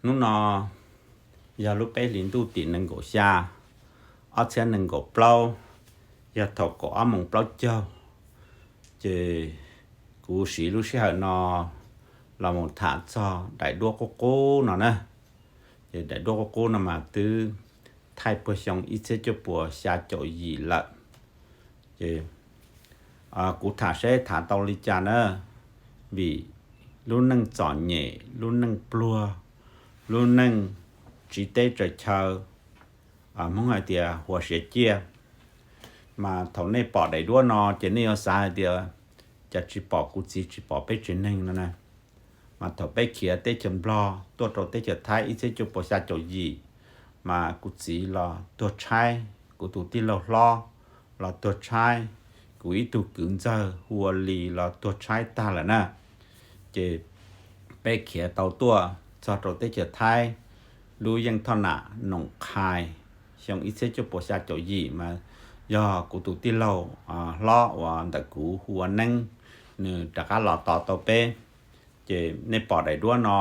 Hnub no yog lub peb hlis ntuj tim nees nkaum xya, ob txhiab nees nkaum plaub, yog thaum kaum ob moos plaub caug. Ces kuv siv lub sij hawm no los mus tham txog daim duab qub qub no na. Ces daim duab qub qub no mas twb thaij puag xyoo ib txhiab cuaj puas xya caum yim lawm. Ces kuv tham seb tham tau li cas na, vim lub neej txom nyem, lub neej pluag, lub neej tsiv teb tsaws chaw, Hmoob hais tias huas siav ciaj. Mas thaum nej pom daim duab no ces nej yuav xav hais tias, cas tsis pom kuv txiv tsis pom peb tsev neeg no na. Mas thaum peb khiav teb chaws Nplog tuaj rau teb chaws Thaib ib txhiab cuaj puas xya caum yim, mas kuv txiv los tuag tshaib, kuv tus tij laug hlob los tuag tshaib, kuv ib tug kwv ntxawg hu ua Lis los tuag tshaib tag lawm na. Ces peb khiav tau tuaj txog rau teb chaws Thaib, lub yeej thoj nam Noom Qhais, xyoo ib txhiab cuaj puas xya caum yim mas yog kuv tus tij laug hlob uas ntawm kuv hu ua Neeb, nws rov qab los tos tau peb. Ces nej pom daim duab no,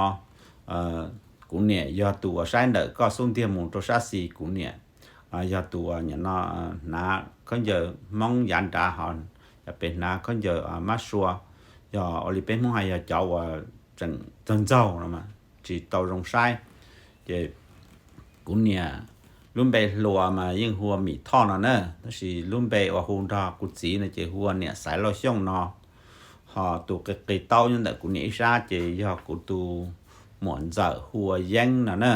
kuv niam yog tus uas saib ntawm koj xub ntiag mus rau sab xis, kuv niam yog tus uas nim no hnav khaub ncaws Hmoob yav nrad ho, pem hnav khaub ncaws mab sua, yog ua li peb Hmoob hais yog cov uas tseem txawg ntxaug no, tsis tau zoo saib. Ces kuv niam lub npe hluas mas yeej hu ua Mim Thoj no na, tab sis lub npe uas hu nrog kuv txiv no ces hu ua niam Xaiv Lauj Xyooj no. Ho tus qis qis taub nyob ntawm kuv niam ib sab ces yog kuv tus muam ntxawm hu ua Yeeb no na.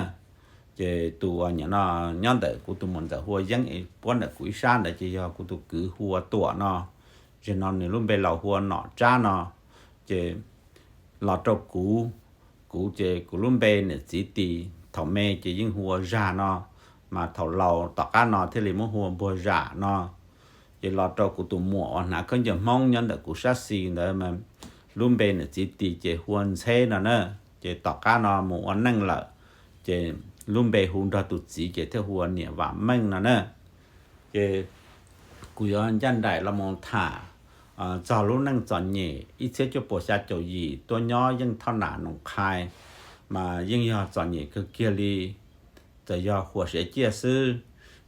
Ces tus uas nim no nyob ntawm kuv tus muam ntxawm hu ua Yeeb es puab ntawm kuv ib sab ntawd ces yog kuv tus kwv hu ua Tuam no. Zem no nws lub npe laus hu ua Nom Tsab no. Ces los rau kuv, kuv ces kuv lub npe niam txiv tis thaum me ces yeej hu ua Zag no, mas thaum laus tom qab no thiaj li muab hu ua Npuag Zam no. Ces los rau kuv tus muam uas hnav khaub ncaws Hmoob nyob ntawm kuv sab xis ntawd mas lub npe niam txiv tis ces hu ua Ntxheb no na. Ces tom qab no mus ua neej lawm, ces lub npe hu nrog tus txiv ces thiaj hu ua niam Vam Meej no na. Ces kuv yuav ncaj nraim los mus tham txog lub neej txom nyem ib txhiab cuaj puas xya caum yim tuaj nyob yeej thoj nam Noom Qhais, mas yeej yog txom nyem kawg kiag li. Txawm yog huas siav ciaj xwb,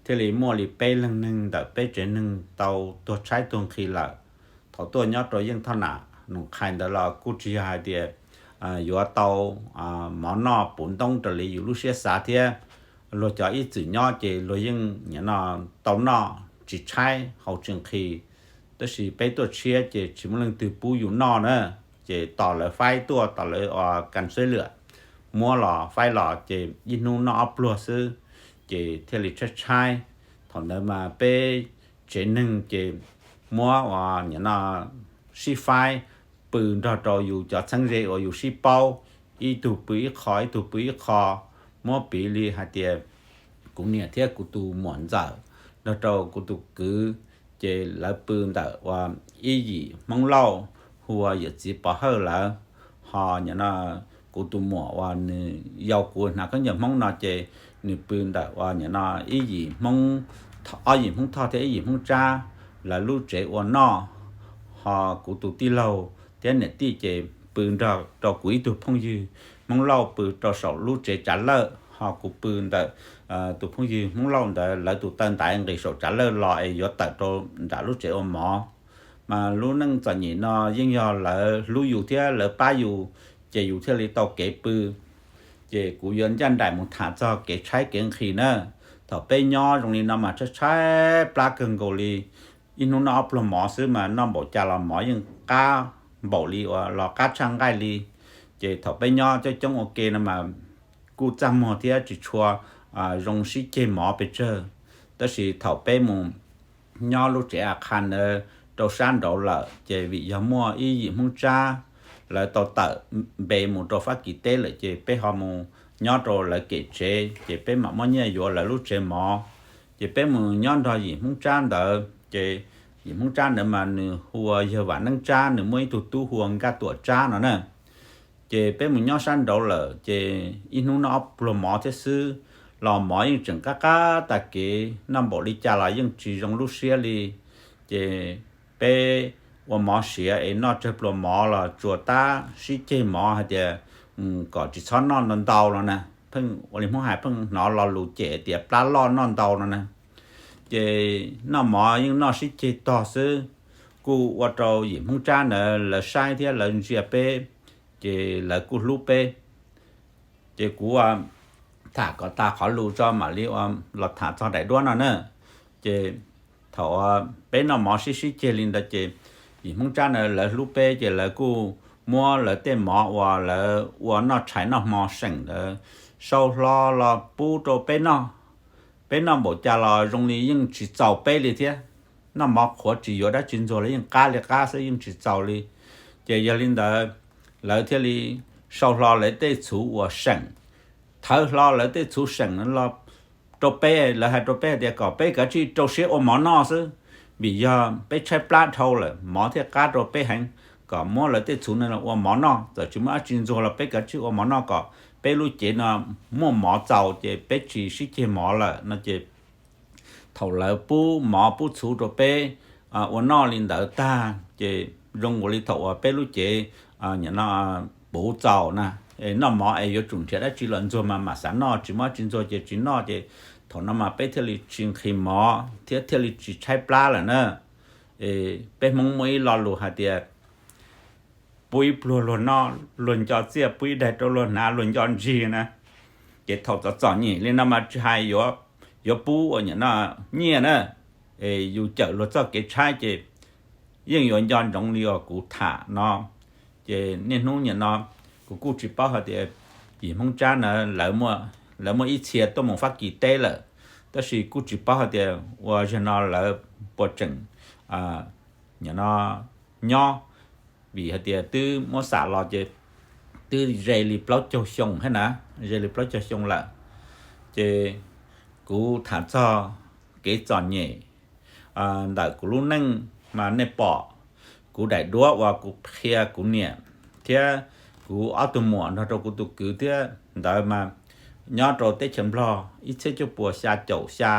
thiaj li muaj li peb leeg neeg ntawm peb tsev neeg tau tuag tshaib tuag nqhis lawm. Thaum tuaj nyob rau yeej thoj nam Noom Qhais ntawd los kuj tsis yog hais tias yuav tau mov noj puv ntoob raws li yus lub siab xav thiab. Luag cov ib txwm nyob ces luag yeej nim no tau noj tsis tshaib haus tsis nqhis, tab sis peb tuaj tshiab ces tsis muaj leej twg pub yus noj na. Ces tos lawv faib tuaj, tos lawv ua kas xwb lawm, muab los faib los ces ib hnub noj ob pluag xwb, ces thiaj li tshaib tshaib. Thaum ntawd mas peb tsev neeg ces muab ua nim no sib faib pw nrog rau yus cov txheeb ze uas yus sib paub, ib tug pw ib qho ib tug pw ib qho. Muab piv li hais tias kuv niam thiab kuv tus muam ntxawm nrog rau kuv tus kwv, ces lawv pw ntawm uas ib yim Hmoob Lauj hu ua yawm txiv Pov Hawj lawv. Ho nim no kuv tus muam uas nws yau kuv hnav khaub ncaws Hmoob no ces nws pw ntawm uas nim no ib yim Hmoob, ob yim Hmoob Thoj thiab ib yim Hmoob Tsab lawv lub tsev ua noj. Ho kuv tus tij laug thiab niam tij ces pw nrog rau kuv ib tug phooj ywg Hmoob Lauj pw rau saum lub tsev tsav lawj, ho kuv pw ntawm tus phooj ywg Hmoob Lauj ntawd lawv tus taw ntaiv nqis saum tsav lawj los es yuav tawm rau nram lub tsev ua mov. Mas lub neej txom nyem no yeej yog lawv hlub yus thiab lawv pab yus, ces yus thiaj li tau kev pw. Ces kuv yuav ncaj nraim mus tham txog kev tshaib kev nqhis na. Thaum peb nyob zoo li no mas tshaib tshaib plab kawg nkaus li. Ib hnub noj ob pluag mov xwb mas noj npaum cas los mov yeej qab npaum li uas los qab tshaj nqaij li. Ces thaum peb nyob coob coob ua ke no mas kuj txaj muag thiab tsis tshua zoo sib ceg mov pes tsawg. Tab sis thaum peb mus nyob lub tsev a qha ntawd rau sab nraud lawm, ces vim yog muaj ib yim Hmoob Tsab lawv tau tawm npe mus rau Fab Kis teb lawm, ces peb ho mus nyob rau lawv kem tsev, ces peb mam muab nyiaj yuav lawv lub tsev mov. Ces peb mus nyob nrog yim Hmoob Tsab ntawd, ces yim Hmoob Tsab ntawd mas nws hu ua yawg Vam Neeb Tsab, nws muaj ib tug tub hu ua Nkaj Tuam Tsab no na. Ces peb mus nyob sab nraud lawm, ces ib hnub noj ob pluag mov thiab xwb, los mov yeej tseem qab qab tag kev, noj npaum li cas los yeej tsis zoo lub siab li. Ces peb ua mov siav es noj tsawg pluas mov los tsuas tab sib ceg mov hais tias kom tsis txhob noj ntau ntau no na. pheej ua li Hmoob hais pheej hnov lo lus cem tias plab loj noj ntau no na. Ces noj mov yeej noj sib ceg tog xwb, kuj ua rau yim Hmoob Tsab ntawd lawv saib thiab lawv ntsia peb, ces lawv kuj hlub peb. Ces kuv tham kom tas qhov lus tso mam li los tham txog daim duab no na. Ces thaum peb noj mov sib sib ceg li ntawd ces yim Hmoob Tsab ntawd lawv hlub peb ces lawv kuj muab lawv tej mov uas lawv ua noj tshais noj hmo seem ntawd sau hlo los pub rau peb noj. Peb noj npaum cas los zoo li yeej tsis txaus peb li thiab. Noj mov qhuav tsis yuav dab tsi ntxuag los yeej qab li qab xwb, yeej tsis txaus li. Ces yog li ntawd, lawv thiaj li sau hlo lawv tej txhuv uas seem, thawb hlo lawv tej txhuv seem los rau peb, lawv hais rau peb hais tias kom peb kav tsij rau siab ua mov noj xwb, vim yog peb tshaib plab dhau lawm mov thiaj qab rau peb heev. Kom muab lawv tej txhuv no ua mov noj, txawm tsis muaj dab tsi ntxuag los peb kav tsij ua mov noj kom peb lub cev no muaj mov txaus ces peb tsis sib ceg mov lawm no ces thaum lawv pub mov pub txhuv rau peb ua noj li ntawd tag ces zoo ua li thaum uas peb lub cev no puv txaus na. Noj mov es yuav tsum nrhiav dab tsi los ntxuag mas mam xav noj, tsis muaj dab tsi ntxuag ces tsis noj ces thaum no mas peb thiaj li tsis nqhis mov thiab thiaj li tsis tshaib plab lawm na. Peb Hmoob muaj ib lo lus hais tias pub ib pluag luag noj luag nco txiaj, pub ib daim rau luag hnav luag nco ntsig na. Ces thaum txom txom nyem li no mas tsis hais yuav pub ua nyiaj na, yus cawm luag txoj kev tshaib ces yeej yuav nco ntsoov li uas kuv tham no. Ces niaj hnub nim no kuv kuj tsis paub hais tias yim Hmoob Tsab na, lawv muaj ib txhia tuaj mus Fab Kis teb lawm, tab sis kuj tsis paub hais tias ua zaum no lawv puas tseem nyob, vim hais tias twb muab xam los ces twb ze li plaub caug xyoo thiab na, ze li plaub caug xyoo lawm. Ces kuv tham txog kev txom nyem ntawm kuv lub neej mas nej pom kuv daim duab uas kuv qhia kuv niam thiab kuv ob tug muam nrog rau kuv tus kwv thiab ntawd mas nyob rau teb chaws Nplog ib txhiab cuaj puas xya caum xya,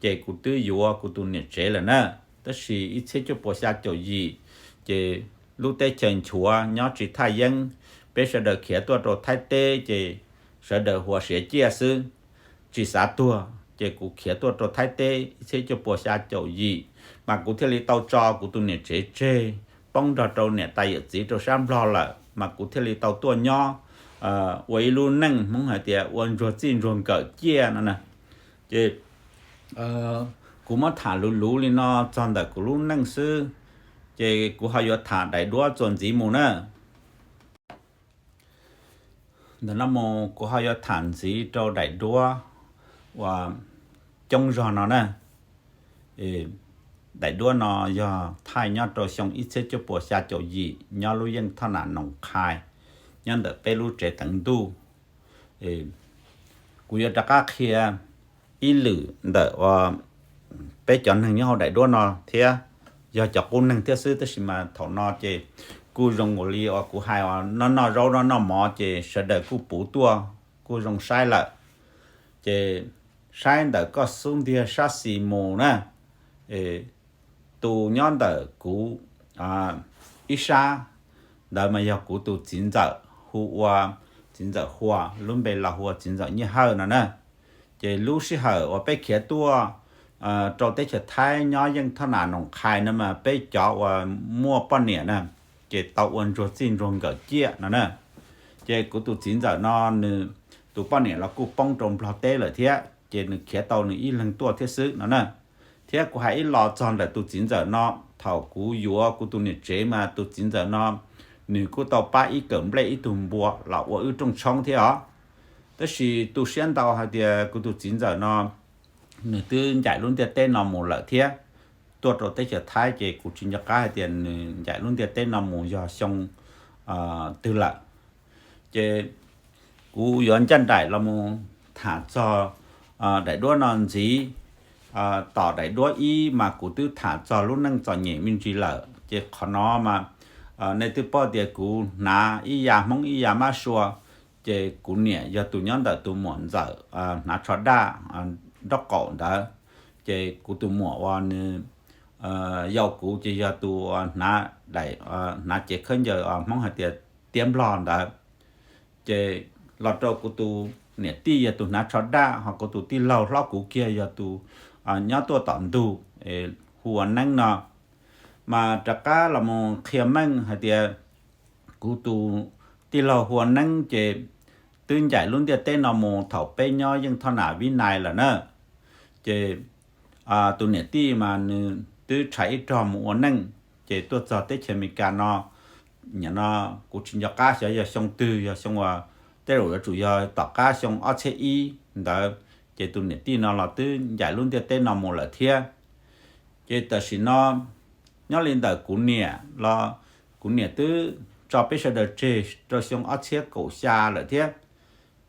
ces kuv twb yuav kuv tus niam tsev lawm na. Tab sis ib txhiab cuaj puas xya caum yim ces lub teb chaws nchuav nyob tsis thaj yeeb, peb sawv daws khiav tuaj rau Thaib teb ces sawv daws huas siav ciaj xwb, tsis xav tuag ces kuv khiav tuaj rau Thaib teb ib txhiab cuaj puas xya caum yim, mas kuv thiaj li tau tso kuv tus niam tsev tseg poob nrog rau niam tais yawm txiv rau sab Nplog lawm, mas kuv thiaj li tau tuaj nyob ua ib lub neej Hmoob hais tias ua ntsuag txij ntsuag nkawm ciaj no na. Ces kuv muab tham luv luv li no txog ntawm kuv lub neej xwb, ces kuv ho yuav tham daim duab txuas ntxiv mus na. Ntawm no mus kuv ho yuav tham ntxiv rau daim duab uas coob zog no na. Daim duab no yog thaij nyob rau xyoo ib txhiab cuaj puas xya caum yim nyob lub yeej Thoj Nam Noos Qhais, nyob ntawm peb lub tsev teev ntuj. Kuv yuav rov qab qhia ib lwm ntawm uas peb cov neeg nyob hauv daim duab no thiab, yog cov qub neeg thiab xwb, tab sis mas thaum no ces kuj zoo nkaus li uas kuv hais uas noj noj zaub noj noj mov ces sawv daws kuj puv tuaj kuj zoo saib lawm. Ces saib ntawm koj xub ntiag sab xis mus na, tus nyob ntawm kuv ib sab ntawd mas yog kuv tus txiv ntxawm hu ua txiv ntxawm Hua, lub npe los hu ua txiv ntxawm Nyiaj Hawj no na. Ces lub sij hawm uas peb khiav tuaj rau teb chaws Thaib nyob yeej Thoj Nam Noos Qhais no mas peb cov uas muaj poj niam na, ces tau ua ntsuag txij ntsuag nkawm ciaj no na. Ces kuv tus txiv ntxawm no nws tus poj niam los kuj poob rau Nplog teb lawm thiab, ces nws khiav tau nws ib leeg tuaj thiab xwb no na. Thiab kuv hais ib los txog ntawm tus txiv ntxawm no, thaum kuv yuav kuv tus niam tsev mas tus txiv ntxawm no nws kuj tau pab ib kawm nplej ib tug npua los ua wb rooj tshoob thiab os. Tab sis tu siab ntau hais tias kuv tus txiv ntxawm no nws twb ncaim lub ntiaj teb no mus lawm thiab. Tuaj rau teb chaws Thaib ces kuv tsis nco qab hais tias nws ncaim lub ntiaj teb no mus yog xyoo twg lawm. Ces kuv yuav ncaj nraim los mus tham txog daim duab no ntxiv. Tom daim duab ib mas kuv twb tham txog lub neej txom nyem me ntsis lawm, ces qhov no mas nej twb paub tias kuv hnav ib ya Hmoob ib ya mab sua, ces kuv niam yog tus nyob ntawm tus muam ntxawm hnav tsho daj nraub qaum ntawd, ces kuv tus muam uas nws yau kuv ces yog tus hnav daim, hnav cev khaub ncaws Hmoob hais tias tiab nplog ntawd. Ces los rau kuv tus niam tij yog tus hnav tsho daj, ho kuv tus tij laug hlob kuv kiag yog tus nyob tuaj tom ntug, hu ua Neeb no. Mas rov qab los mus qhia meej hais tias kuv tus tij laug hu ua Neeb ces twb ncaim lub ntiaj teb no mus thaum peb nyob yeej thoj nam Vib Nais lawm na. Ces tus niam tij mas nws twb tshais ib rog mus ua neej, ces tuaj txog teb chaws Amelikas no, nim no kuv tsis nco qab xyov yog xyoo twg, yog xyoo uas tej zaum yuav tsum yog tom qab xyoo ob txhiab ib ntawd, ces tus niam tij no los twb ncaim lub ntiaj teb no mus lawm thiab. Ces tam sim no nyob li ntawm kuv niam los, kuv niam twb tso peb sawv daws tseg rau xyoo ob txhiab kaum xya lawm thiab.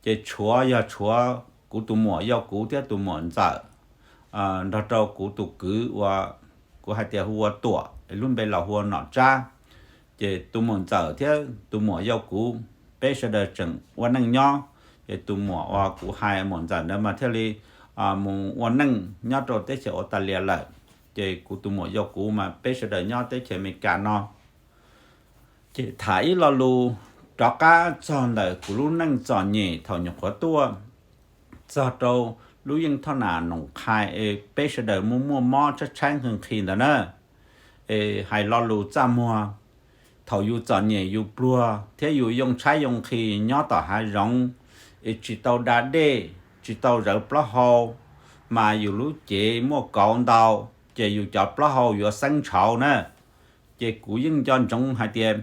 Ces tshuav yog tshuav kuv tus muam yau kuv thiab tus muam ntxawm nrog rau kuv tus kwv uas kuv hais tias hu ua Tuam, lub npe los hu ua Nom Tsab. Ces tus muam ntxawm thiab tus muam yau kuv, peb sawv daws tseem ua neej nyob. Ces tus muam uas kuv hais muam ntxawm ntawd mas thiaj li mus ua neej nyob rau teb chaws Australia lawm. Ces kuv tus muam yau kuv mas peb sawv daws nyob teb chaws Amelikas no. Ces tham ib lo lus rov qab txog ntawm kuv lub neej txom nyem thaum nyuam qhuav tuaj txog rau lub yeej thoj nam Noom Qhai es peb sawv daws muaj muaj mob tshaib tshaib nqhis nqhis ntawd na. Es hais lo lus txaj muag, thaum yus txom nyem yus pluag thiab yus yoo tshaib yoo nqhis nyob tom hav zoov, es tsis tau da dej, tsis tau zawv plaub hau, mas yus lub cev muaj kauv ntau, ces yus cov plaub hau yuav xeeb ntshauv na. Ces kuv yeej nco ntsoov hais tias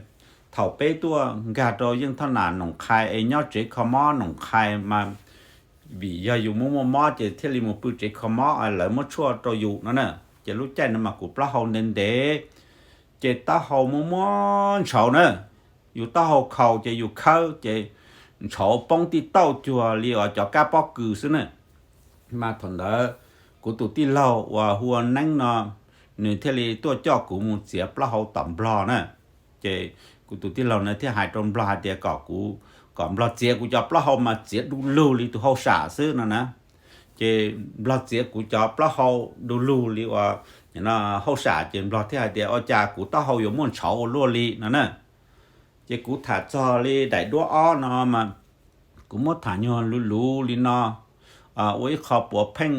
thaum peb tuaj nkag rau yeej thoj nam Noom Qhai es nyob tsev kho mob Noom Qhai mas vim yog yus muaj muaj mob ces thiaj li mus pw tsev kho mob lawv muab tshuaj rau yus no na. Ces lub caij no mas kuv plaub hau ntev ntev, ces taub hau muaj muaj ntshauv na. Yus taub hau khaus ces yus khawb ces ntshauv poob tij tauj cuag li uas cov kab pob kws xwb na. Mas thaum ntawd kuv tus tij laug uas hu ua Neeb no, nws thiaj li tuaj coj kuv mus txiav plaub hau tom Nplog na. Ces kuv tus tij laug na thiaj hais rau Nplog hais tias kom kuv, kom Nplog txiav kuv cov plaub hau mas txiav du lug li tus hauj sam xwb no na. Ces Nplog txiav kuv cov plaub hau du lug li uas hauj sam, ces Nplog thiaj hais tias ua cas kuv taub hau yuav muaj ntshauv ua luaj li no na. Ces kuv tham txog li daim duab ob no mas kuv muab tham nyuag luv luv li no, ua ib qho puav pheej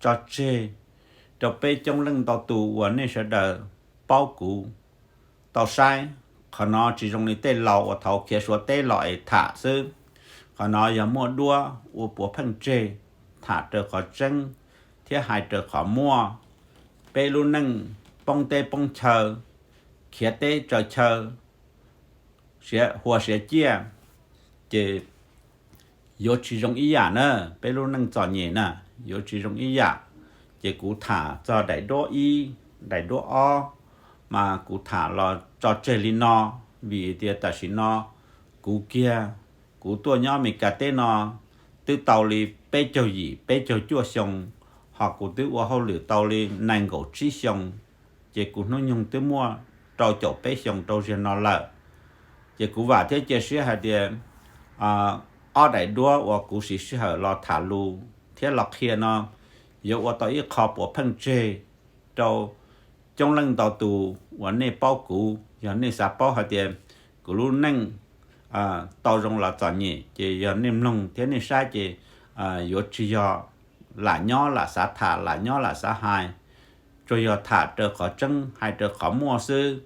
tso tseg rau peb coob leej ntau tus uas nej sawv daws paub kuv tau saib. Qhov no tsis zoo li tej laus uas thaum khiav Suav teb los es tham xwb. Qhov no yog muaj duab ua puav pheej tseg, tham raws qhov tseeb thiab hais raws qhov muaj. Peb lub neej poob teb poob chaw, khiav teb tsaws chaw, hua siav ciaj, ces yuav tsis zoo ib yam na. Peb lub neej txom nyem na, yuav tsis zoo ib yam. Ces kuv tham txog daim duab ib, daim duab ob, mas kuv tham los tso tseg li no, vim tias tam sim no kuv kiag, kuv tuaj nyob Amelikas teb no twb tau li peb caug yim peb caug cuaj xyoo, ho kuv twb ua hauj lwm tau li nees nkaum tsib xyoo, ces kuv hnub nyoog twb muaj rau caum peb xyoo rau ziag no lawm. Ces kuv vam thiab cia siab hais tias ob daim duab uas kuv siv sij hawm los tham lus thiab los qhia no yuav ua tau ib qho puav pheej tseg rau coob leej ntau tus uas nej paub kuv. Yog nej xav paub hais tias kuv lub neej tau zoo los txom nyem, ces yog nej mloog thiab nej saib ces yuav tsis yog lam nyob lam xav tham, lam nyob lam xav hais, tsuas yog tham raws qhov tseeb hais raws qhov muaj xwb.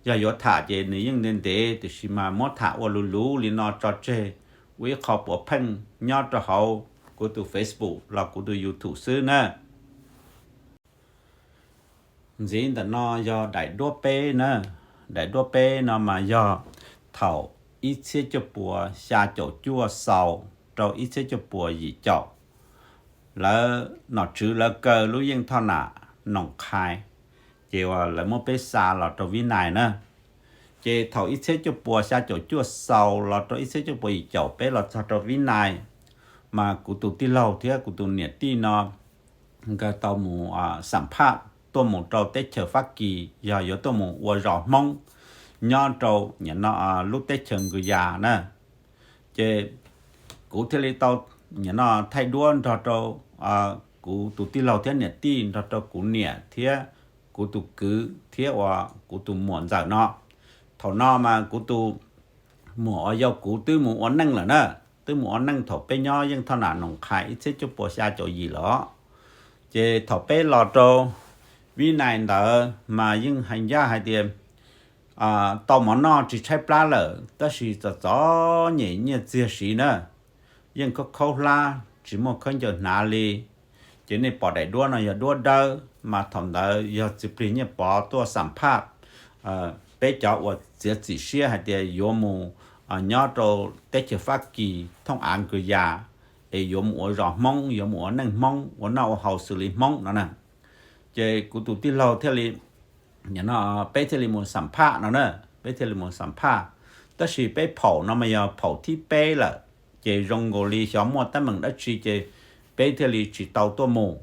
Yog yuav tham ces nws yeej ntev ntev, tiam sis mas muab tham ua luv luv li no tso tseg ua ib qho puav pheej nyob rau hauv kuv tus Facebook los kuv tus YouTube xwb na. Ntxiv ntawm no yog daim duab peb na. Daim duab peb no mas yog thaum ib txhiab cuaj puas xya caum cuaj xaus rau ib txhiab cuaj puas yim caum, lawv nom tswv lawv kaw lub yeej thoj nam Noom Qhai, ces uas lawv muab peb xa los rau Vib Nais na. Ces thaum ib txhiab cuaj puas xya caum cuaj xaus los rau ib txhiab cuaj puas yim caum peb los txog rau Vib Nais, mas kuv tus tij laug thiab kuv tus niam tij no nkawd tau mus xam phaj tuaj mus rau teb chaws Fab Kis, yog yuav tuaj mus ua zos Hmoob nyob rau nim no lub teb chaws Nkwv Yas na. Ces kuv thiaj li tau nim no thaij duab nrog rau kuv tus tij laug thiab niam tij, nrog rau kuv niam thiab kuv tus kwv thiab uas kuv tus muam ntxawm no. Thaum no mas kuv tus muam uas yau kuv twb mus ua neej lawm na. twb mus ua neej thaum peb nyob yeej thoj nam Noom Qhais ib txhiab cuaj puas xya caum yim lawm. Ces thaum peb los rau Vib Nais ntawd mas yeej hais ncaj hais tias tau mov noj tsis tshaib plab lawm, tab sis txom txom nyem nyiaj txiag siv na, yeej khaub khaub hlab tsis muaj khaub ncaws hnav li. Ces nej pom daim duab no yog duab dawb, mas thaum ntawd yog Txiv Plig Nyiaj Pov tuaj xam phaj peb cov uas txiav txim siab hais tias yuav mus nyob rau teb chaws Fab Kis thooj av Nkws Yas, es yuav mus ua zos Hmoob, yuav mus ua neej Hmoob, ua noj ua haus xws li Hmoob no na. Ces kuv tus tij laug thiaj li, peb thiaj li mus xam phaj no na, peb thiaj li mus xam phaj. Tab sis peb phaum no mas yog phaum thib peb lawm, ces zoo nkaus li xyov muaj teeb meem dab tsi ces peb thiaj li tsis tau tuaj mus.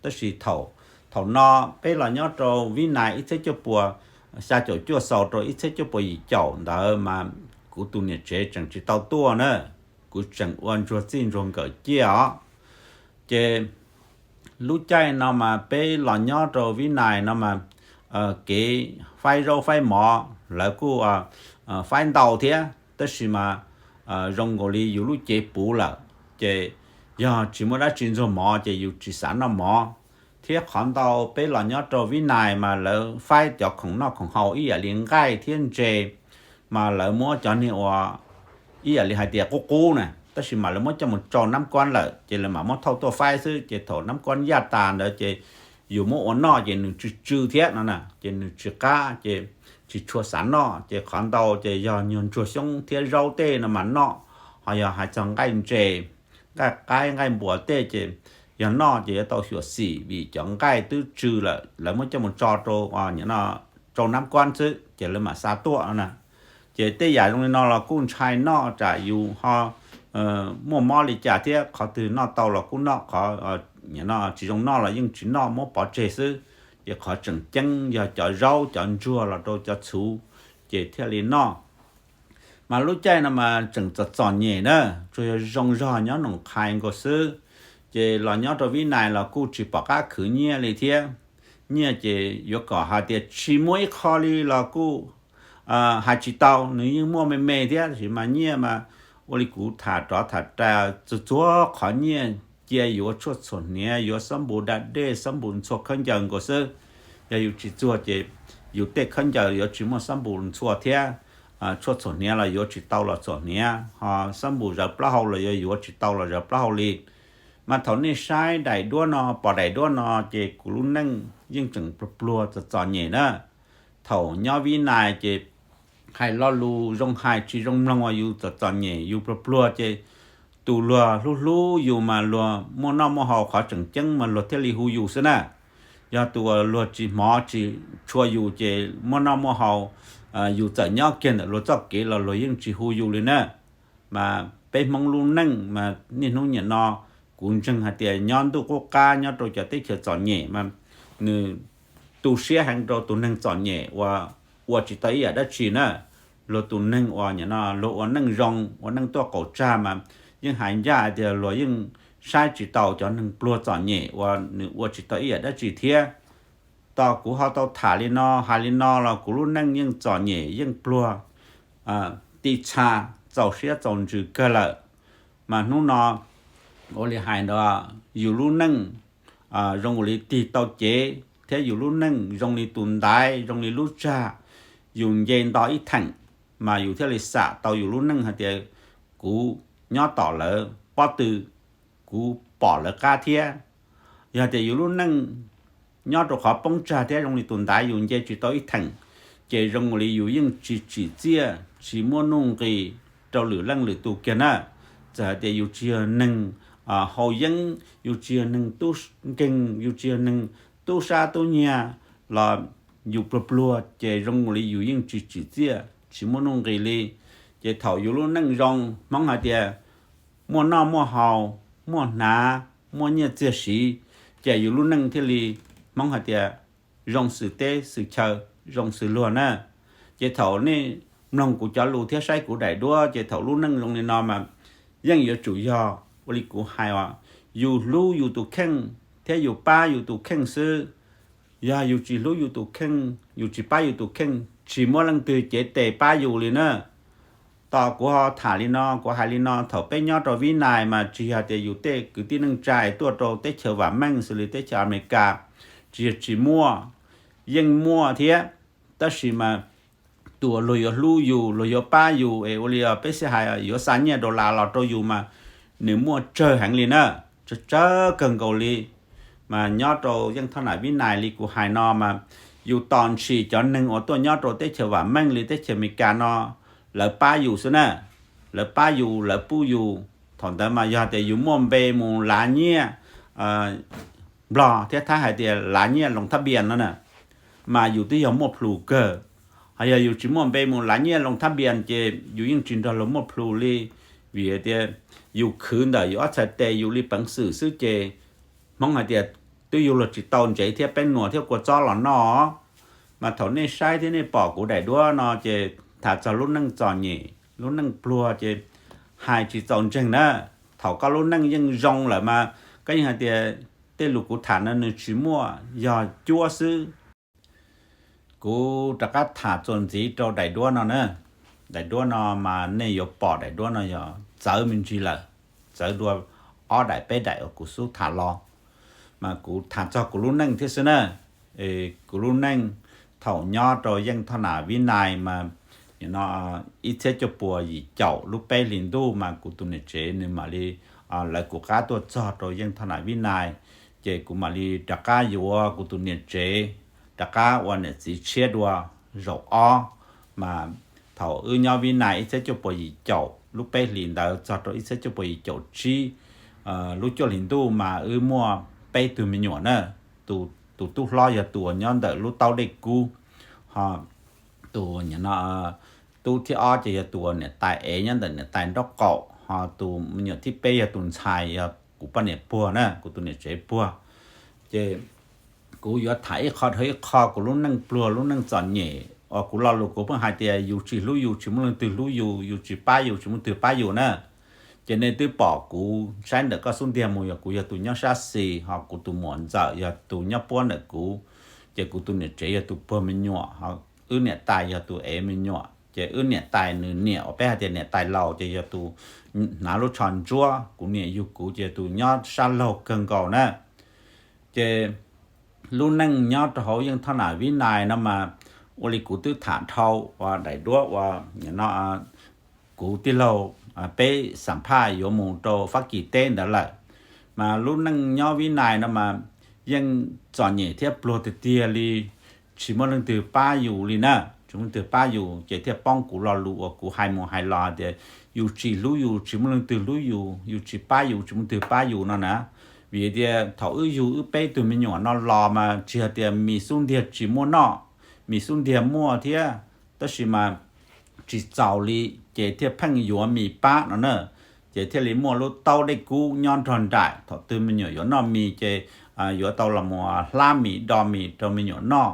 Tab sis thaum, thaum no peb los nyob rau Vib Nais ib txhiab cuaj puas xya caum cuaj xaus rau ib txhiab cuaj puas yim caum ntawd mas kuv tus niam tsev tseem tsis tau tuaj na, kuv tseem ua ntsuag txij ntsuag nkawm ciaj os. Ces lub caij no mas peb los nyob rau Vib Nais no mas kev faib zaub faib mov lawv kuj faib ntau thiab, tab sis mas zoo nkaus li yus lub cev puv lawm, ces yog tsis muaj dab tsi ntxuag mov ces yus tsis xav noj mov. Thiab qhov ntau peb los nyob rau Vib Nais mas lawv faib cov khoom noj khoom haus ib yam li nqaij thiab ntses, mas lawv muab cov niag uas ib yam li hais tias qub qub na, tab sis mas lawv muab coj mus tsau nab kuab lawm ces lawv mam muab thauj tuaj faib xwb. Ces thaum nab kuab yaj tas ntawd ces yus muab ua noj ces nws tsw tsw thiab no na, ces nws tsis qab ces tsis tshua xav noj. Ces qhov ntau ces yog nyuag ntsuag xyoob thiab zaub tej no mas noj, ho yog hais txog nqaij ntses, nqaij qaib nqaij npua tej ces yog noj ces yuav tau xyuam xim vim cov nqaij twb tsw lawm, lawv muab coj mus tso rau, tsau nab kuab xwb ces lawv mam xa tuaj no na. Ces tej yam zoo li no los kuj ntshai noj, tsam yus ho muaj mob li cas thiab. Qhov twg noj tau los kuj noj, qhov tsis zoo noj los yeej tsis noj, muab pov tseg xwb. Ces qhov tseem ceeb yog cov zaub cov ntsuag los rau cov txhuv ces thiaj li noj. Mas lub caij no mas tseem txom txom nyem na, tsuas yog zoo zog nyob Noom Qhais nkaus xwb. Ces los nyob rau Vib Nais los kuj tsis pom qab khwv nyiaj li thiab. Nyiaj ces yuav kom hais tias tsis muaj ib qho li los kuj hais tsis tau, nws yeej muaj me me thiab, tab sis mas nyiaj mas ua li kuv tham rov tham ras, txhua txhua qhov nyiaj cia yuav tshuaj txhuam hniav, yuav xab npus da dej, xab npus ntxhua khaub ncaws nkaus xwb. Yog yus tsis txuag ces yus tej khaub ncaws yuav tsis muaj xab npus ntxhua thiab. Tshuaj txhuam hniav los yuav tsis tau los txhuam hniav, ho xab npus zawv plaub hau los yuav yuav tsis tau los zawv plaub hau li. Mas thaum nej saib daim duab no, pom daim duab no ces kuv lub neej yeej tseem pluag pluag txom txom nyem na. Thaum nyob Vib Nais ces hais lo lus zoo hais tsis zoo mloog, uas yus txom txom nyem yus pluag pluag ces tus luag hlub hlub yus mas luag muaj noj muaj haus, qhov tseem ceeb mas luag thiaj li hu yus xwb na. Yog tus uas luag tsis hmov tsis tshua yus ces muaj noj muaj haus, yus txawm nyob kiag ntawm luag txoj kev los luag yeej tsis hu yus li na. Mas peb Hmoob lub neej mas niaj hnub niam no kuv ntseeg hais tias nyob ntuj qub qab nyob rau cov teb chaws txom nyem mas nws tu siab heev rau tus neeg txom nyem uas ua tsis tau ib yam dab tsi na. Luag tus neeg uas nim no luag ua neej zoo ua neej tuaj qaum tsag mas yeej hais ncaj hais tias luag yeej saib tsis taus cov neeg pluag txom nyem uas nws ua tsis tau ib yam dab tsi thiab. Tos kuv ho tau tham li no hais li no los kuv lub neej yeej txom nyem yeej pluag ti txha, txaus siab txaus ntsws kawg lawm. Mas hnub no ua li hais ntawd, yus lub neej zoo li tig tau cev thiab yus lub neej zoo li tus ntaiv zoo li lub tsag, yus nce nto ib theem mas yus thiaj li xam tau yus lub neej hais tias kuv nyob tom lawv pob tw, kuv pom lawv qab thiab. Yog tias yus lub neej nyob rau qhov poob tsag thiab zoo li tus ntaiv yus nce tsis tau ib theem, ces zoo li yus yeej tsis tsim txiaj tsis muaj nuj nqis rau lwm leej lwm tus kiag na. Txawm hais tias yus tsis yog neeg haus yeeb, yus tsis yog neeg tub nkeeg, yus tsis yog neeg tub sab tub nyiag los yus pluag pluag ces zoo li yus yeej tsis tsim txiaj tsis muaj nuj nqis li. Ces thaum yus lub neej zoo, Hmoob hais tias muaj noj muaj haus, muaj hnav, muaj nyiaj txiag siv, ces yus lub neej thiaj li, Hmoob hais tias zoo xws teb xws chaw, zoo xws luag na. Ces thaum nej mloog kuv cov lus thiab saib kuv daim duab ces thaum lub neej zoo li no mas yeej yuav tsum yog ua li kuv hais os, yus hlub yus tus kheej thiab yus pab yus tus kheej xwb. Yog yus tsis hlub yus tus kheej, yus tsis pab yus tus kheej, tsis muaj leej twg cev tes pab yus li na. Tos kuv ho tham li no, kuv hais li no, thaum peb nyob rau Vib Nais mas tsis yog tias yus tej kwv tij neej tsa es tuaj rau teb chaws vam meej xws li teb chaws Amelikas, tsis yog tsis muaj, yeej muaj thiab. Tab sis mas tus uas luag yuav hlub yus, luag yuav pab yus es ua li peb xib hais yuav xa nyiaj dollar los rau yus mas nws muaj tsawg heev li na, tsawg tsawg kawg nkaus li. Mas nyob rau yeej thoj nam Vib Nais li kuv hais no mas yus tos ntshis cov neeg uas tuaj nyob rau teb chaws vam meej li teb chaws Amelikas no, lawv pab yus xwb na, lawv pab yus, lawv pub yus. Thaum ntawd mas yog tias yus muaj npe mus lav nyiaj Nplog thiab Thaib hais tias lav nyiaj loos thab npias no na, mas yus twb yog muaj plhus kawg. Ho yog yus tsis muaj npe mus lav nyiaj loos thab npias ces yus yeej tsis nrog luag muaj plhus li, vim tias yus khwv ntawm yus ob txhais tes yus li peev xwm xwb ces Hmoob hais tias twb yug luag tsis tau ntsev thiab peeb nuas thiab kua txob los noj. Mas thaum nej saib thiab nej pom kuv daim duab no ces tham txog lub neej txom nyem lub neej pluag ces hais tsis txaus ntseeg na. Thaum koj lub neej yeej zoo lawm mas koj yeej hais tias tej lus kuv tham no nws tsis muaj, yog cuab xwb. Kuv rov qab tham txuas ntxiv rau daim duab no na. Daim duab no mas nej yuav pom daim duab no yog txawv me ntsis lawm, txawv dua ob daim peb daim uas kuv xub tham los. Mas kuv tham txog kuv lub neej thiab xwb na. Kuv lub neej thaum nyob rau yeej thoj nam Vib Nais mas ib txhiab cuaj puas yim caum lub peb hlis ntuj mas kuv tus niam tsev nws mam li lawv kuv qab tuaj txog rau yeej thoj nam Vib Nais, ces kuv mam li rov qab yuav kuv tus niam tsev rov qab ua niam txiv tshiab dua zaum ob. Mas thaum wb nyob Vib Nais ib txhiab cuaj puas yim caum lub peb hlis ntawd txog rau ib txhiab cuaj puas yim caum tsib lub cuaj hlis ntuj mas wb muaj peb tug me nyuam na. Tus tub hlob yog tus uas nyob ntawm lub taub dej kub, ho tus tub thib ob ces yog tus uas niam tais ev nyob ntawm niam tais nraub qaum, ho tus me nyuam thib peb yog tus ntxhais yog kuv poj niam puag na, kuv tus niam tsev puag. Ces kuv yuav tham ib qho dhau ib qho kuv lub neej pluag lub neej txom nyem uas kuv lo lus kuv pheej hais tias yus tsis hlub yus tsis muaj leej twg hlub yus, yus tsis pab yus tsis muaj leej twg pab yus na. Ces nej twb pom kuv saib ntawm koj xub ntiag mus yog kuv yog tus nyob sab xis, ho kuv tus muam ntxawm yog tus nyob puab ntawm kuv, ces kuv tus niam tsev yog tus puag me nyuam, ho wb niam tais yog tus ev me nyuam. Ces wb niam tais nws niam uas peb hais tias niam tais laus ces yog tus hnav lub tsho ntsuab, kuv niam yug kuv ces tus nyob sab laug kawg nkaus na. Ces lub neej nyob rau hauv yeej thoj nam Vib Nais no mas ua li kuv twb tham dhau ua daim duab ua no, kuv tij laug peb xam phaj yuav mus rau Fab Kis teb ntawd lawm. Mas lub neej nyob Vib Nais no mas yeej txom nyem thiab pluag tiag tiag li, tsis muaj leej twg pab yus li na, tsis muaj leej twg pab yus ces thiaj poob kuv lo lus uas kuv hais mus hais los hais tias yus tsis hlub yus tsis muaj leej twg hlub yus, yus tsis pab yus tsis muaj leej twg pab yus no na. Vim tias thaum wb yug wb peb tug me nyuam no los mas tsis hais tias mis xub ntiag tsis muaj noj, mis xub ntiag muaj thiab, tab sis mas tsis txaus li, ces thiaj pheej yuav mis pab no na. Ces thiaj li muaj lub taub dej kub nyob nrog nraim, thaum twg me nyuam yuav noj mis ces yuav tau los mus hlab mis do mis rau me nyuam noj.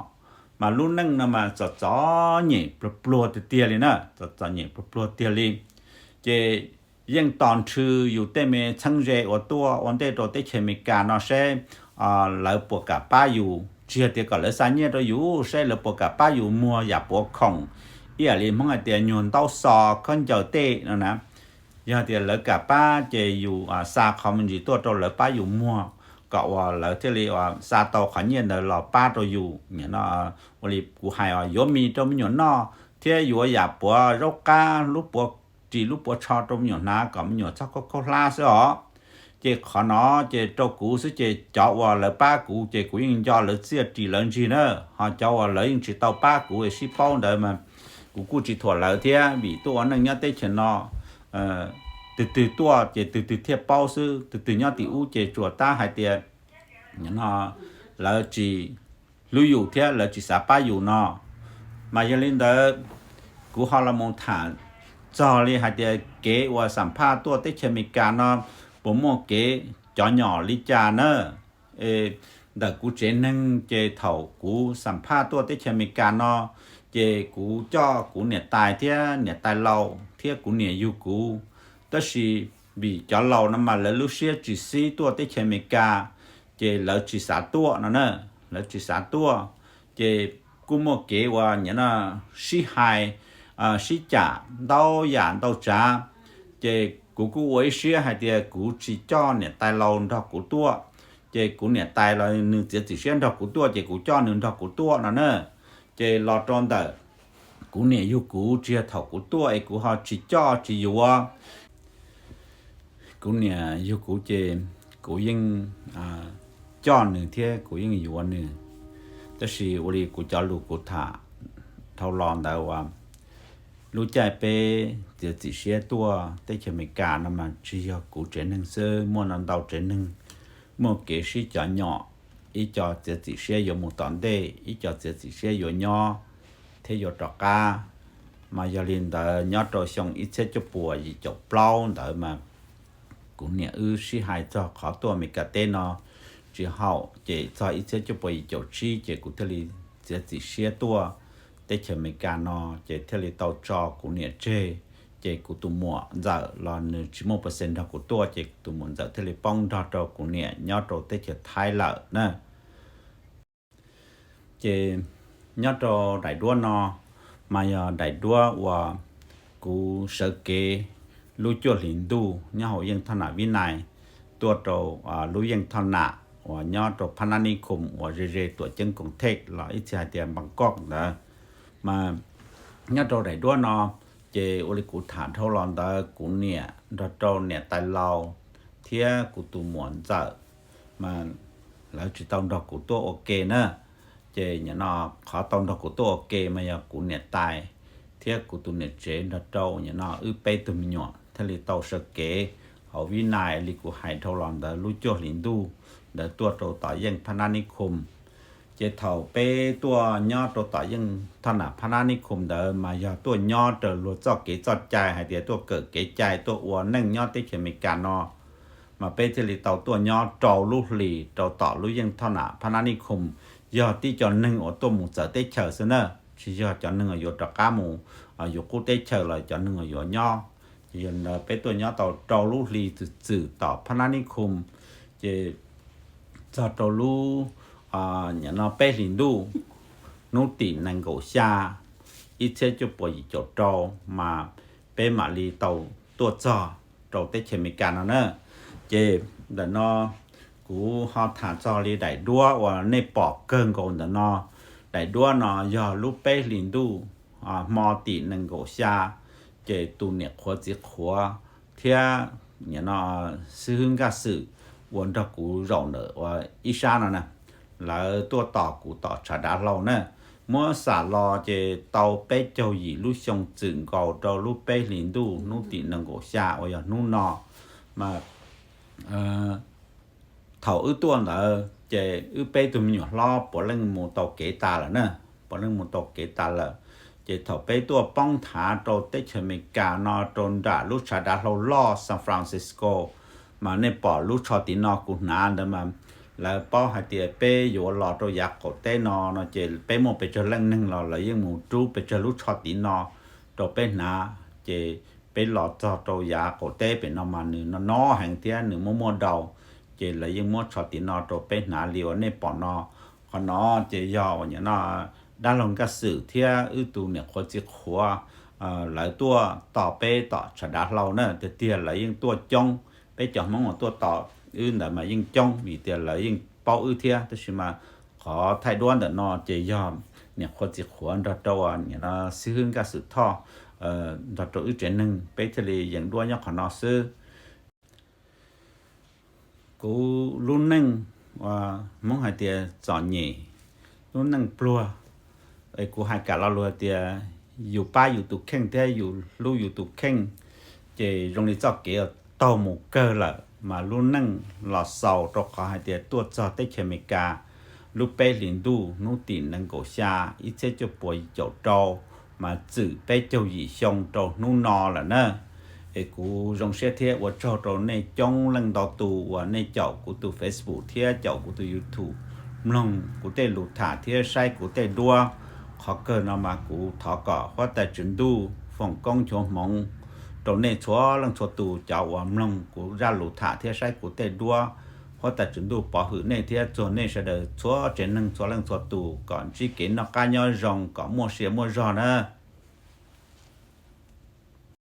Mas lub neej no mas txom txom nyem pluag pluag tiag tiag li na, txom txom nyem pluag pluag tiag li. Ces yeej tos nrhw yus tej me txheeb ze uas tuaj ua ntej rau teb chaws Amelikas no seb lawv puas kam pab yus, tsis yog tias kom lawv xa nyiaj rau yus, seb lawv puas kam pab yus muag yam puav khoom, ib yam li Hmoob hais tias nyuag ntaub xo khaub ncaws tej no na. Yog tias lawv kam pab ces yus xa qhov me ntsis tuaj rau lawv pab yus muag, kom uas lawv thiaj li xa tau qhov nyiaj ntawd los pab rau yus. Ua li kuv hais yuav mis rau me nyuam noj thiab yuav yam puav zaub qab, lub puav ris lub puav tsho rau me nyuam hnav kom me nyuam txhob khaub khaub hlab xwb os. Ces qhov no ces rau kuv xwb ces cov uas lawv pab kuv ces kuv yeej nco lawv txiaj ris lawv ntsig na, ho cov uas lawv yeej tsis tau pab kuv sib paub ntawd mas kuv kuj tsis thuam lawv thiab, vim tuaj ua neej nyob teb chaws no twg twg tuaj ces twg twg thiaj paub xwb, twg twg nyob tim ub ces tsuas tab hais tias lawv tsis hlub yus thiab lawv tsis xav pab yus no. Mas yog li ntawd, kuv ho los mus tham txog li hais tias kev uas xam phaj tuaj teb chaws Amelikas no puas muaj kev cov nyom li cas na. Ntawm kuv tsev neeg ces thaum kuv xam phaj tuaj teb chaws Amelikas no, ces kuv coj kuv niam tais thiab niam tais laus thiab kuv niam yug kuv. Tab sis vim cov laus no mas lawv lub siab tsis xib tuaj teb chaws Amelikas, ces lawv tsis xav tuaj no na, lawv tsis xav tuaj. Ces kuj muaj kev uas nyiam no sib hais sib cam ntau yam ntau tsav. Ces kuv kuj ua ib siab hais tias kuv tsis coj niam tais laus nrog kuv tuaj, ces kuv niam tais los nws txiav txim siab nrog kuv tuaj ces kuv coj nws nrog kuv tuaj no na. Ces los rau ntawm kuv niam yug kuv tsis yog thaum kuv tuaj es kuv ho tsis coj tsis yuav. Kuv niam yug kuv ces kuv yeej coj nws thiab kuv yeej yuav nws. Tab sis ua li kuv cov lus kuv tham dhau los ntawd uas lub caij peb txiav txim siab tuaj teb chaws Amelikas no mas tsis yog kuv tsev neeg xwb, muaj no ntau tsev neeg muaj kev sib cov nyom, ib co txiav txim siab yuav mus tom ntej, ib co txiav txim siab yuav nyob thiab yuav rov qab. Mas yog li ntawd nyob rau xyoo ib txhiab cuaj puas yim caum plaub ntawd mas kuv niam wb sib hais txog qhov tuaj Amelikas teb no tsis haum, ces txog ib txhiab cuaj puas yim caum tsib ces kuv thiaj li txiav txim siab tuaj teb chaws Amelikas no, ces thiaj li tau tso kuv niam tseg. Ces kuv tus muam ntxawm los nws tsis muaj pes xees nrog kuv tuaj, ces kuv tus muam ntxawm thiaj li poob nrog rau kuv niam nyob rau teb chaws Thaib lawm na. Ces nyob rau daim duab no mas yog daim duab uas kuv sawv kev lub cuaj hlis ntuj nyob hauv yeej thoj nam Vib Nais tuaj rau lub yeej thoj nam uas nyob rau Phab Nab Nib Khum uas ze ze tuam ceeb Koom Thej los ib txhia hais tias Npam Koj ntawd. Mas nyob rau daim duab no ces ua li kuv tham dhau los ntawd kuv niam nrog rau niam tais laus thiab kuv tus muam ntxawm mas lawv tsis tau nrog kuv tuaj ua ke na. Ces nim no qhov tau nrog kuv tuaj ua ke mas yog kuv niam tais thiab kuv tus niam tsev nrog rau nim no wb peb tug me nyuam thiaj li tau sawv kev hauv Vib Nais li kuv hais dhau los ntawd lub cuaj hlis ntuj ntawd tuaj rau tom yeej Phab Nab Nib Khum. Ces thaum peb tuaj nyob rau tom yeej thoj nam Phab Nab Nib Khum ntawd mas yog tuaj nyob raws luag txoj kev txoj cai hais tias tuaj kawm kev cai tuaj ua neej nyob teb chaws Amelikas no. Mas peb thiaj li tau tuaj nyob rau lub hlis rau tom lub yeej thoj nam Phab Nab Nib Khum, yog tib co neeg uas tuaj mus txawv teb chaws xwb na, tsis yog cov neeg uas yuav rov qab mus yus qub teb chaws los cov neeg uas yuav nyob. Ces yog li ntawd peb tuaj nyob tau rau lub hli txwm txwm tom Phab Nab Nib Khum, ces txog rau lub nim no peb hlis ntuj hnub tim nees nkaum xya ib txhiab cuaj puas yim caum rau mas peb mam li tau tuaj txog rau teb chaws Amelikas no na. Ces ntawm no kuv ho tham txog li daim duab uas nej pom kawg nkaus ntawm no. Daim duab no yog lub peb hlis ntuj hmo tim nees nkaum xya, ces tus niam qhuav txiv qhuav thiab nim no xib hwb Nkaj Xwm uas nrog kuv zaum ntawm ua ib sab no na, lawv tuaj tos kuv tom tshav dav hlau na. Muab xam los ces tau peb caug yim lub xyoo txwm nkaus rau lub peb hlis ntuj hnub tim nees nkaum xya uas yog hnub no. Mas thaum wb tuaj ntawd ces wb peb tug me nyuam hlob puav leej mus tau kev tas lawm na, puav leej mus tau kev tas lawm. Ces thaum peb tuaj poob nthav rau teb chaws Amelikas no rau nram lub tshav dav hlau loj San Francisco, mas nej pom lub tsho tid no kuv hnav ntawd mas lawv paub hais tias peb yuav los rau yav qaum teb no no ces peb muaj pes tsawg leej neeg los lawv yeej mus rub pes tsawg lub tsho tid no rau peb hnav. Ces peb los txog rau yav qaum teb pem no mas nws no no heev thiab nws muaj muaj dau, ces lawv yeej muab tsho tid no rau peb hnav li uas nej pom no. Qhov no ces yog uas nim no dab laug Nkaj Xwm thiab wb tus niam qhuav txiv qhuav lawv tuaj tos peb tom tshav dav hlau na. Tiag tiag lawv yeej tuaj coob, peb cov Hmoob uas tuaj tos wb ntawd mas yeej coob vim tias lawv yeej paub wb thiab, tab sis mas qhov thaij duab ntawm no ces yog niam qhuav txiv qhuav nrog rau nim no xib hwb Nkaj Xwm Thoj nrog rau wb tsev neeg peb thiaj li yeem duab nyob qhov no xwb. Kuv lub neej, Hmoob hais tias txom nyem, lub neej pluag, es kuv hais kam lo lus hais tias yus pab yus tus kheej thiab yus hlub yus tus kheej, ces zoo li txoj kev taug mus kawg lawm mas lub neej los xaus rau qhov hais tias tuaj txog teb chaws Amelikas lub peb hlis ntuj hnub tim nees nkaum xya ib txhiab cuaj puas yim caum rau, mas txwm peb caug yim xyoo rau hnub no lawm na. Es kuv zoo siab thiab ua tsaug rau nej coob leej ntau tus uas nej caum kuv tus Facebook thiab caum kuv tus YouTube, mloog kuv tej lus tham thiab saib kuv tej duab. Qhov kawg no mas kuv thov kom huab tais tswv ntuj foom koob nchuav hmoov rau nej txhua leej txhua tus cov uas mloog kuv zaj lus tham thiab saib kuv tej duab. Huab tais tswv ntuj pov hwm nej thiab txuag nej sawv daws txhua tsev neeg txhua leej txhua tus kom ntsib kev noj qab nyob zoo, kom muaj sia muaj zog na.